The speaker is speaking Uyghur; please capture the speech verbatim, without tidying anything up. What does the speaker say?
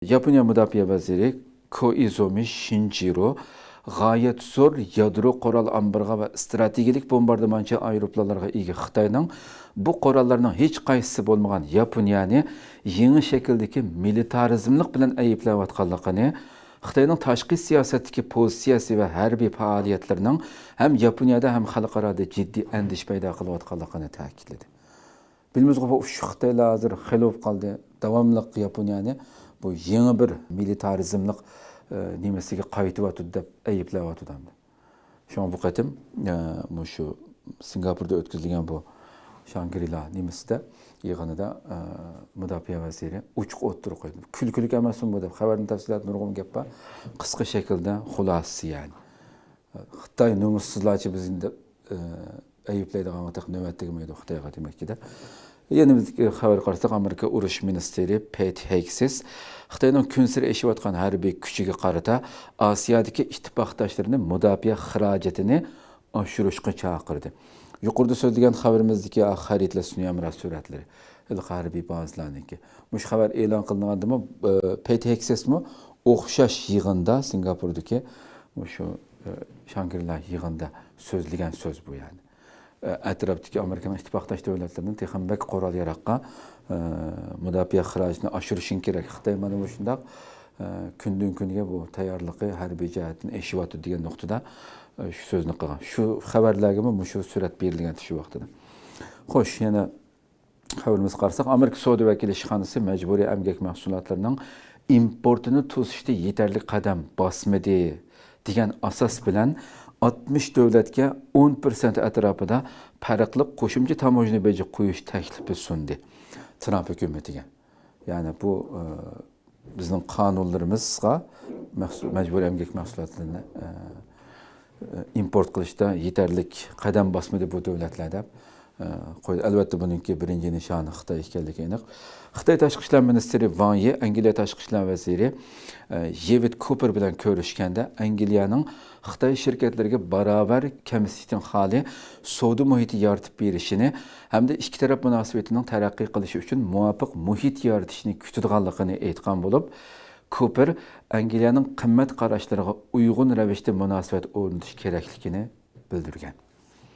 ياپونىيە مۇداپىئە ۋەزىرى كوئىزۇمى شىنجىرو غايەت زور يادرو قورال ئامبىرىغا ۋە ئىستراتېگىيەلىك بومباردىمانچى ئايروپىلانلارغا ئىگە خىتاينىڭ بۇ قوراللارنىڭ ھېچقايسىسى بولمىغان ياپونىيەنى يېڭى شەكىلدىكى مىلىتارىزملىق بىلەن ئەيىبلەۋاتقانلىقىنى، خىتاينىڭ تاشقى سىياسەتتىكى پوزىتسىيەسى ۋە ھەربىي پائالىيەتلىرىنىڭ ھەم ياپونىيەدە، ھەم خەلقئارادا جىددىي ئەندىشە پەيدا قىلىۋاتقانلىقىنى تەكىتلىدى. بىلىمىزغۇ، بۇ ئۇششۇق خىتايلار ھازىر خېلى بولۇپ قالدى. داۋاملىق ياپونىيەنى بۇ يېڭى بىر مىلىتارىزملىق، ئە، نېمىسىگە قايتىۋاتىدۇ دەپ ئەيىبلەۋاتىدۇ ئەمدى. شۇڭا بۇ قېتىم، ئە، مۇشۇ سىنگاپوردا ئۆتكۈزۈلگەن بۇ شانگرىلا نېمىسىدە، يىغىنىدا، ئە، مۇداپىئە ۋەزىرى ئوچۇق ئوتتۇرىغا قويدى. كۈلكىلىك ئەمەسمۇ بۇ دەپ، خەۋەرنىڭ تەپسىلاتى نۇرغۇن گەپ بار. قىسقا شەكىلدە خۇلاسىسى، يەنى. خىتاي نومۇسسىزلارچە بىزنى دەپ، ئە، ئەيىبلەيدىغانغا تېخى نۆۋەت تەگمەيدۇ خىتايغا دېمەككىدە. يەنە بىر خەۋەرگە قارىساق، ئامېرىكا ئۇرۇش مىنىستىرى پېت ھېگسېس خىتاينىڭ كۈنسېرى ئېشىۋاتقان ھەربىي كۈچىگە قارىتا ئاسىيادىكى ئىتتىپاقداشلىرىنى مۇداپىئە خىراجىتىنى ئاشۇرۇشقا چاقىردى. يۇقىرىدا سۆزلىگەن خەۋىرىمىزدىكى خەرىتىلەر سۈنئىي ھەمراھ سۈرەتلىرى، ھېلىقى ھەربىي بازىلارنىڭكى. مۇشۇ خەۋەر ئېلان قىلىنغاندىمۇ، ئە، پېت ھېگسېسمۇ ئوخشاش يىغىندا، سىنگاپوردىكى مۇشۇ، ئە، شانگرىلا يىغىنىدا سۆزلىگەن سۆز بۇ، يەنى. ئە، ئەتراپتىكى ئامېرىكىنىڭ ئىتتىپاقداش دۆلەتلىرىنىڭ تېخىمۇ بەك قورال-ياراغقا، ئە، مۇداپىئە خىراجىتىنى ئاشۇرۇشىڭ كېرەك. خىتاي مانا مۇشۇنداق، ئە، كۈندىن-كۈنگە بۇ تەييارلىقى ھەربىي جەھەتتىن ئېشىۋاتىدۇ دېگەن نۇقتىدا، ئە، شۇ سۆزنى قىلغان. شۇ خەۋەرلەرگىمۇ مۇشۇ سۈرەت بېرىلگەن شۇ ۋاقتىدا. خوش، يەنە خەۋىرىمىزگە قارىساق، ئامېرىكا سودا ۋەكىللىك ئىشخانىسى مەجبۇرىي ئەمگەك مەھسۇلاتلىرىنىڭ ئىمپورتىنى توسۇشتا يېتەرلىك قەدەم باسمىدى دېگەن ئاساس بىلەن ئاتمىش دۆلەتكە ئون پىرسەنت ئەتراپىدا پەرقلىق قوشۇمچە تاموژنا بېجى قويۇش تەكلىپى سۇندى ترامپ ھۆكۈمىتىگە. يەنى بۇ، ئە، بىزنىڭ قانۇنلىرىمىزغا مەخسۇ-، مەجبۇرىي ئەمگەك مەھسۇلاتلىرىنى، ئە، ئىمپورت قىلىشتا يېتەرلىك قەدەم باسمىدى بۇ دۆلەتلەر دەپ، ئە، قويدى. ئەلۋەتتە، بۇنىڭكى بىرىنچى نىشانى خىتاي ئىكەنلىكى ئېنىق. خىتاي تاشقى ئىشلار مىنىستىرى ۋاڭ يى ئەنگلىيە تاشقى ئىشلار ۋەزىرى، ئە، يېۋىد كۇپېر بىلەن كۆرۈشكەندە، ئەنگلىيەنىڭ خىتاي شىركەتلىرىگە باراۋەر، كەمسىتىشتىن خالىي سودا مۇھىتى يارىتىپ بېرىشىنى ھەمدە ئىككى تەرەپ مۇناسىۋىتىنىڭ تەرەققىي قىلىشى ئۈچۈن مۇۋاپىق مۇھىت يارىتىشنى كۈتىدىغانلىقىنى ئېيتقان بولۇپ، كۇپېر ئەنگلىيەنىڭ قىممەت قاراشلىرىغا ئۇيغۇن رەۋىشتە مۇناسىۋەت ئورنىتىش كېرەكلىكىنى بىلدۈرگەن.